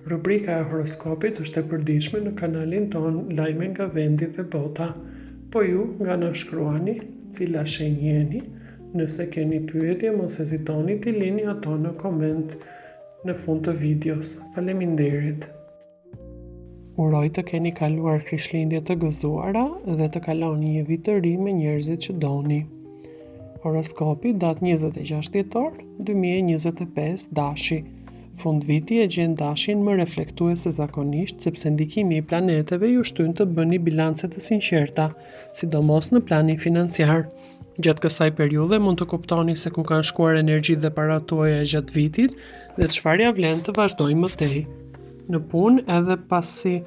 Rubrika e horoskopit është e përditshme në kanalin tonë Lajme nga vendi dhe bota. Po ju, nga na shkruani, cila shenjë jeni? Nëse keni pyetje, mos hezitoni t'i lini ato në koment në fund të videos. Faleminderit! Uroj të keni kaluar Krishtlindje të gëzuara dhe të kaloni një vit të ri me njerëzit që doni. Horoskopi, datë 26 dhjetor 2025, Dashi. Fundviti e gjen Dashin më reflektues se zakonisht, sepse ndikimi i planeteve ju shtyn të bëni bilance të sinqerta, sidomos në planin financiar. Gjatë kësaj periudhe mund të kuptoni se ku kanë shkuar energjitë dhe paratë tuaja gjatë vitit dhe çfarë ia vlen të vazhdojë më tej. Në punë, edhe pasi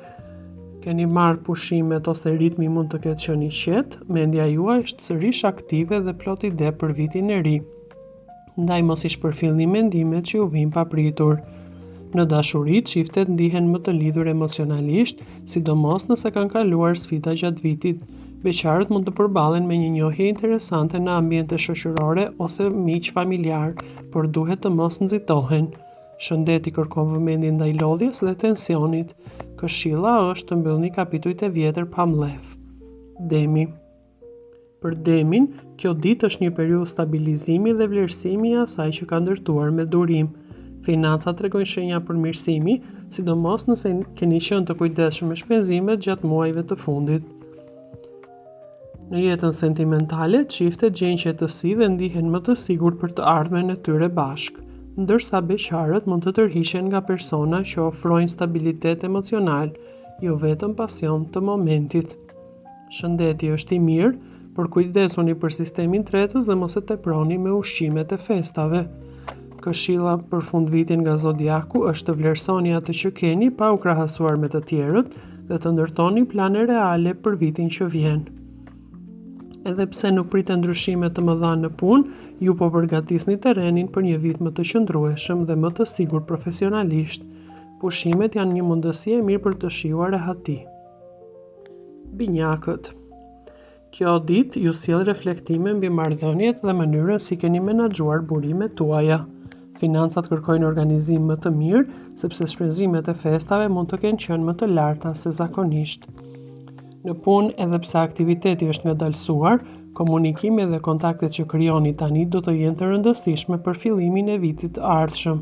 keni marrë pushimet ose ritmi mund të ketë qenë i qetë, mendja juaj është sërish aktive dhe plot ide për vitin e ri. Ndaj mos i shpërfillni mendimet që ju vijnë papritur. Në dashuri, çiftet ndihen më të lidhur emocionalisht, sidomos nëse kanë kaluar sfida gjatë vitit. Beqarët mund të përballen me një njohje interesante në ambiente shoqërore ose miq familjarë, por duhet të mos nxitohen. Shëndeti kërkon vëmendje ndaj lodhjes dhe tensionit. Këshilla është të mbyllni kapitujt e vjetër pa mllef. Demi. Për Demin, kjo ditë është një periudhë stabilizimi dhe vlerësimi i asaj që ka ndërtuar me durim. Financat tregojnë shenja përmirësimi, sidomos nëse keni qenë të kujdesshëm me shpenzimet gjatë muajve të fundit. Në jetën sentimentale, çiftet gjejnë qetësi dhe ndihen më të sigurt për të ardhmen e tyre bashkë, ndërsa beqarët mund të tërhiqen nga persona që ofrojnë stabilitet emocional, jo vetëm pasion të momentit. Shëndeti është i mirë, por kujdesuni për sistemin tretës dhe mos e teproni me ushqimet e festave. Këshilla për fundvitin nga Zodiaku është të vlerësoni atë që keni pa u krahasuar me të tjerët dhe të ndërtoni plane reale për vitin që vjen. Edhe pse nuk priten ndryshime të mëdha në punë, ju po përgatisni terrenin për një vit më të qëndrueshëm dhe më të sigurt profesionalisht. Pushimet janë një mundësi e mirë për të shijuar rehati. Binjakët. Kjo ditë ju sjell reflektime mbi marrëdhëniet dhe mënyrën si keni menaxhuar burimet tuaja. Financat kërkojnë organizim më të mirë, sepse shpenzimet e festave mund të kenë qenë më të larta se zakonisht. Në punë, edhe pse aktiviteti është ngadalësuar, komunikimi dhe kontaktet që krijoni tani do të jenë të rëndësishme për fillimin e vitit të ardhshëm.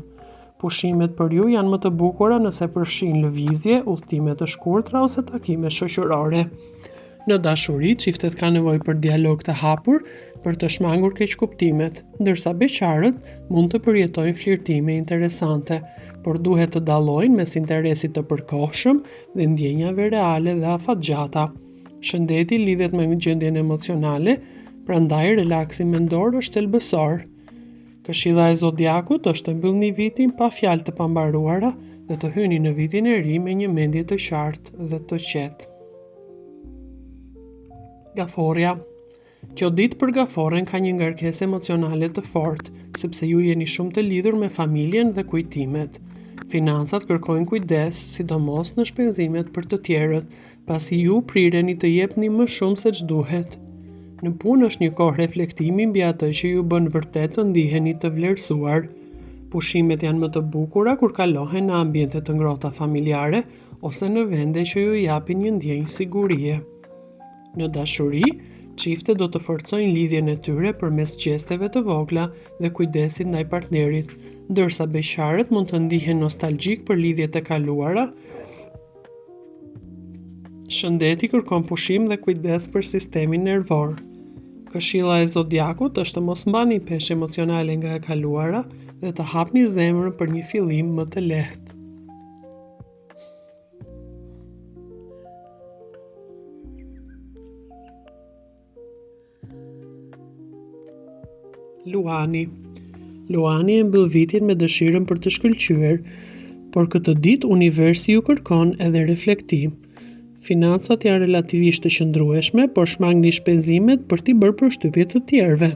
Pushimet për ju janë më të bukura nëse përfshijnë lëvizje, udhëtime të shkurtra ose takime shoqërore. Në dashuri, çiftet kanë nevojë për dialog të hapur për të shmangur keqkuptimet, ndërsa beqarët mund të përjetojnë flirtime interesante, por duhet të dallojnë mes interesit të përkohshëm dhe ndjenjave reale dhe afatgjata. Shëndeti lidhet me gjendjen emocionale, prandaj relaksi mendor është thelbësor. Këshilla e Zodiakut është të mbyllni vitin pa fjalë të pambaruara dhe të hyni në vitin e ri me një mendje të qartë dhe të qetë. Gaforrja Kjo ditë për gaforren ka një ngarkesë emocionale të fortë, sepse ju jeni shumë të lidhur me familjen dhe kujtimet. Financat kërkojnë kujdes, sidomos në shpenzimet për të tjerët, pasi ju prireni të jepni më shumë se ç'duhet. Në punë është një kohë reflektimi mbi atë që ju bën vërtet të ndiheni të vlerësuar. Pushimet janë më të bukura kur kalohen në ambiente të ngrohta familjare ose në vende që ju japin një ndjenjë sigurie. Në dashuri, çiftet do të forcojnë lidhjen e tyre përmes gjesteve të vogla dhe kujdesit ndaj partnerit, ndërsa beqarët mund të ndihen nostalgjikë për lidhjet e kaluara Shëndeti kërkon pushim dhe kujdes për sistemin nervor. Këshilla e Zodiakut është të mos mbani peshë emocionale nga e kaluara dhe të hapni zemrën për një fillim më të lehtë. Luani Luani e mbyll vitin me dëshirën për të shkëlqyer, por këtë ditë universi ju kërkon edhe reflektim. Financat janë relativisht të qëndrueshme, por shmangni shpenzimet për t'i bërë përshtypje të tjerëve.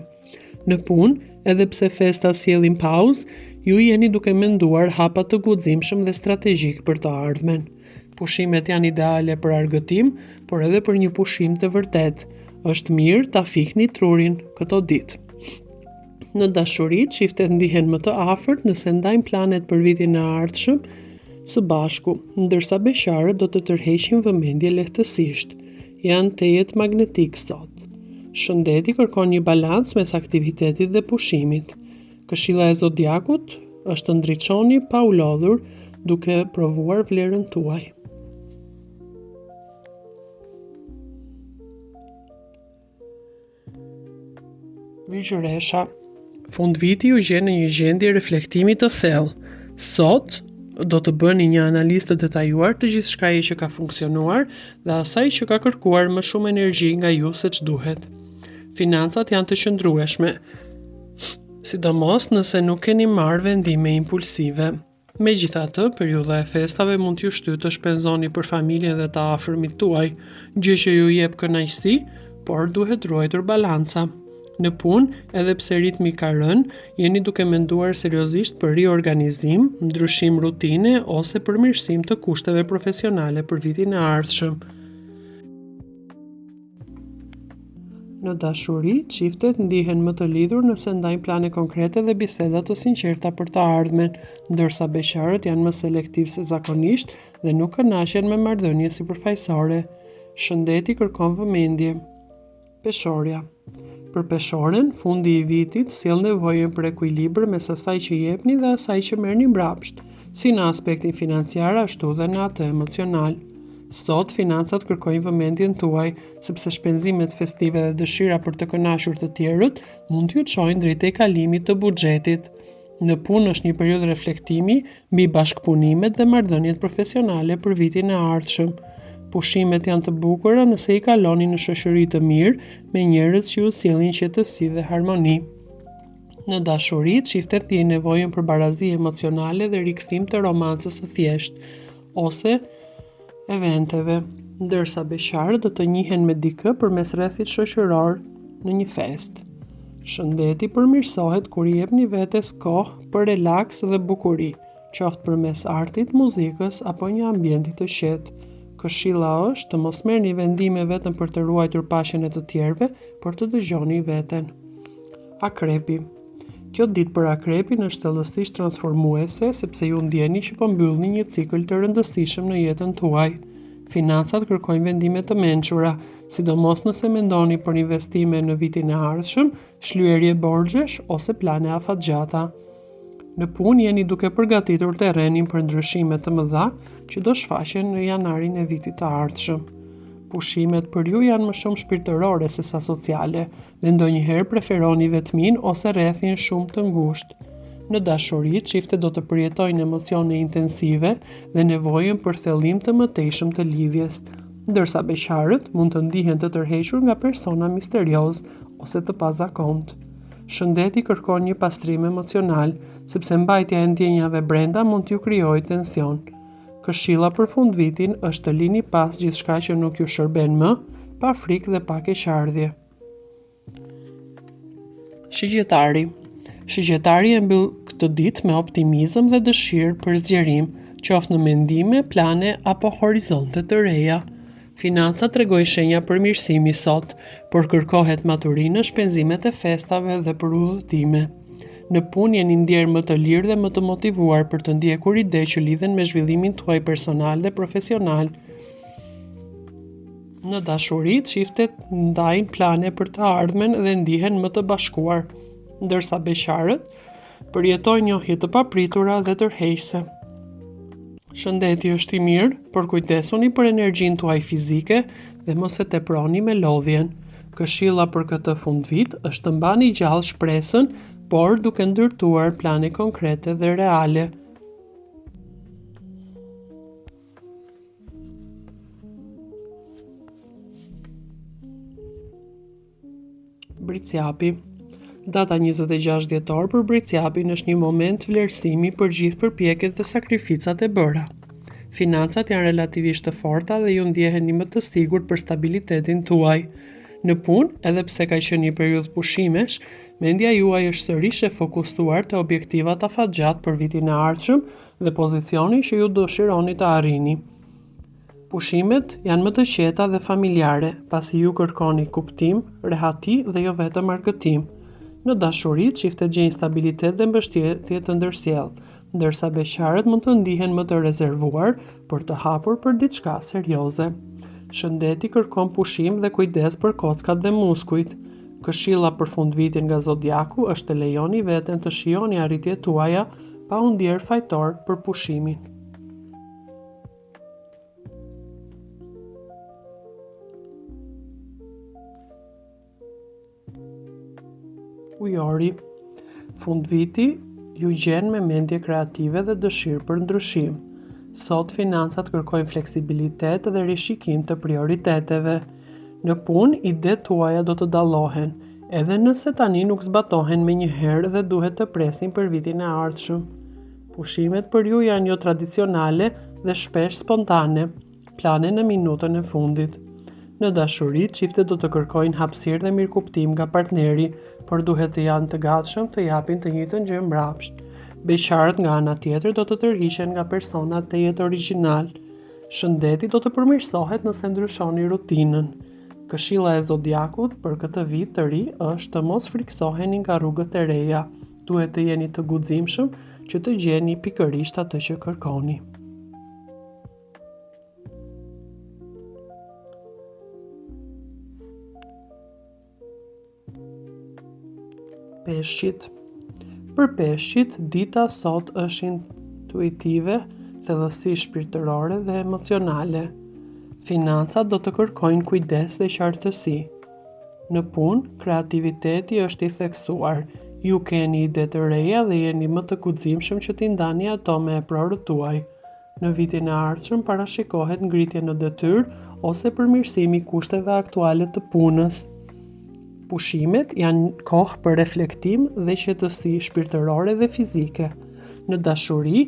Në punë, edhe pse festat sjellin pauzë, ju jeni duke menduar hapa të guximshëm dhe strategjikë për të ardhmen. Pushimet janë ideale për argëtim, por edhe për një pushim të vërtetë. Është mirë ta fikni trurin këto ditë. Në dashuri, çiftet ndihen më të afërt nëse ndajnë planet për vitin e ardhshëm. së bashku, ndërsa beqarët do të tërheqin vëmendje lehtësisht. Janë tejet magnetikë sot. Shëndeti kërkon një balancë mes aktivitetit dhe pushimit. Këshilla e zodiakut është të ndriçoni pa u lodhur, duke provuar vlerën tuaj. Virgjëresha, fundviti ju gjen në një gjendje reflektimi të thellë. Sot do të bëni një analizë të detajuar të gjithçkaje që ka funksionuar dhe asaj që ka kërkuar më shumë energji nga ju se ç'duhet. Financat janë të qëndrueshme, sidomos nëse nuk keni marrë vendime impulsive. Megjithatë, periudha e festave mund t'ju shtyjë të shpenzoni për familjen dhe të afërmit tuaj, gjë që ju jep kënaqësi, por duhet ruajtur balanca. Në punë, edhe pse ritmi ka rënë, jeni duke menduar seriozisht për riorganizim, ndryshim rutine ose përmirësim të kushteve profesionale për vitin e ardhshëm. Në dashuri, çiftet ndihen më të lidhur nëse ndajnë plane konkrete dhe biseda të sinqerta për të ardhmen, ndërsa beqarët janë më selektivë se zakonisht dhe nuk kënaqen me marrëdhënie sipërfaqësore. Shëndeti kërkon vëmendje. Peshorja. Për peshoren, fundi i vitit sjell nevojën për ekuilibër mes asaj që jepni dhe asaj që merrni mbrapsht, si në aspektin financiar ashtu dhe në atë emocional. Sot, financat kërkojnë vëmendjen tuaj, sepse shpenzimet festive dhe dëshira për të kënaqur të tjerët mund t'ju çojnë drejt tejkalimit të buxhetit. Në punë është një periudhë reflektimi mbi bashkëpunimet dhe marrëdhëniet profesionale për vitin e ardhshëm. Pushimet janë të bukura nëse i kaloni në shoqëri të mirë me njerëz që ju sjellin qetësi dhe harmoni. Në dashuri, çiftet ndjejnë nevojën për barazi emocionale dhe rikthim të romancës së thjeshtë ose eventeve, ndërsa beqarët do të njihen me dikë përmes rrethit shoqëror në një festë. Shëndeti përmirësohet kur i jepni vetes kohë për relaks dhe bukuri, qoftë përmes artit, muzikës apo një ambienti të qetë. Këshilla është të mos merrni vendime vetëm për të ruajtur paqen e të tjerëve, por të dëgjoni veten. Akrepi Kjo ditë për Akrepin është thellësisht transformuese sepse ju ndjeni që po mbyllni një cikël të rëndësishëm në jetën tuaj. Financat kërkojnë vendime të mençura, sidomos nëse mendoni për investime në vitin e ardhshëm, shlyerje borxhesh ose plane afatgjata. Në punë jeni duke përgatitur terrenin për ndryshime të mëdha që do shfaqen në janarin e vitit të ardhshëm. Pushimet për ju janë më shumë shpirtërore sesa sociale dhe ndonjëherë preferoni vetminë ose rrethin shumë të ngushtë. Në dashuri, çiftet do të përjetojnë emocione intensive dhe nevojën për thellim të mëtejshëm të lidhjes, ndërsa beqarët mund të ndihen të tërhequr nga persona misteriozë ose të pazakontë. Shëndeti kërkon një pastrim emocional, sepse mbajtja e ndjenjave brenda mund t'ju krijojë tension. Këshilla për fundvitin është të lini pas gjithçka që nuk ju shërben më, pa frikë dhe pa keqardhje. Shigjetari Shigjetari e mbyll këtë ditë me optimizëm dhe dëshirë për zgjerim, qoftë në mendime, plane apo horizonte të reja. Financat tregojnë shenja përmirësimi sot, por kërkohet maturi në shpenzimet e festave dhe për udhëtime. Në punë jeni ndjerë më të lirë dhe më të motivuar për të ndjekur ide që lidhen me zhvillimin tuaj personal dhe profesional. Në dashuri, çiftet ndajnë plane për të ardhmen dhe ndihen më të bashkuar, ndërsa beqarët përjetojnë njohje të papritura dhe tërheqëse. Shëndeti është i mirë, por kujdesuni për energjinë tuaj fizike dhe mos e teproni me lodhjen. Këshilla për këtë fundvit është të mbani gjallë shpresën, por duke ndërtuar plane konkrete dhe reale. Bricjapi. Data 26 dhjetor për Bricjapin është një moment vlerësimi për gjithë përpjekjet dhe sakrificat e bëra. Financat janë relativisht të forta dhe ju ndjeheni më të sigurt për stabilitetin tuaj. Në punë, edhe pse ka qenë një periudhë pushimesh, mendja juaj është sërish e fokusuar te objektivat afatgjatë për vitin e ardhshëm dhe pozicioni që ju dëshironi të arrini. Pushimet janë më të qeta dhe familjare, pasi ju kërkoni kuptim, rehati dhe jo vetëm argëtim. Në dashuri, çiftet gjejnë stabilitet dhe mbështetje të ndërsjellë. Ndërsa beqarët mund të ndihen më të rezervuar, por të hapur për diçka serioze. Shëndeti kërkon pushim dhe kujdes për kockat dhe muskujt. Këshilla për fundvitin nga zodiaku është të lejoni veten të shijoni arritjet tuaja pa u ndjerë fajtor për pushimin. Ujori. Fundviti ju gjen me mendje kreative dhe dëshirë për ndryshim. Sot financat kërkojnë fleksibilitet dhe rishikim të prioriteteve. Në punë, idetë tuaja do të dallohen, edhe nëse tani nuk zbatohen menjëherë dhe duhet të presin për vitin e ardhshëm. Pushimet për ju janë jo tradicionale dhe shpesh spontane. Plane në minutën e fundit. Në dashuri, çiftet do të kërkojnë hapësirë dhe mirëkuptim nga partneri, por duhet të janë të gatshëm të japin të njëjtën gjë mbrapsht. Beqarët nga ana tjetër do të tërhiqen nga persona tejet origjinalë. Shëndeti do të përmirësohet nëse ndryshoni rutinën. Këshilla e zodiakut për këtë vit të ri është të mos frikësoheni nga rrugët e reja. Duhet të jeni të guximshëm që të gjeni pikërisht atë që kërkoni. Peshqit. Për peshqit, dita sot është intuitive, thellësisht shpirtërore dhe emocionale. Financat do të kërkojnë kujdes dhe qartësi. Në punë, kreativiteti është i theksuar. Ju keni ide të reja dhe jeni më të guximshëm që t'i ndani ato me eprorët tuaj. Në vitin e ardhshëm parashikohet ngritje në detyrë ose përmirësim i kushteve aktuale të punës. Pushimet janë kohë për reflektim dhe qetësi shpirtërore dhe fizike. Në dashuri,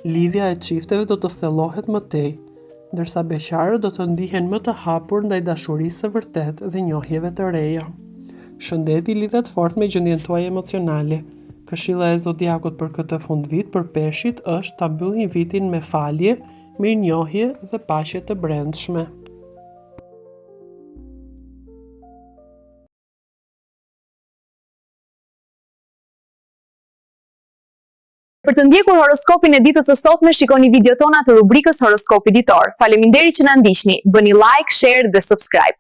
lidhja e çifteve do të thellohet më tej, ndërsa beqarët do të ndihen më të hapur ndaj dashurisë së vërtetë dhe njohjeve të reja. Shëndeti lidhet fort me gjendjen tuaj emocionale. Këshilla e zodiakut për këtë fundvit për peshqit është ta mbyllni vitin me falje, mirënjohje dhe paqe të brendshme. Për të ndjekur horoskopin e ditës së sotme, shikoni videot tona të rubrikës Horoskopi Ditor. Faleminderit që na ndiqni. Bëni like, share dhe subscribe.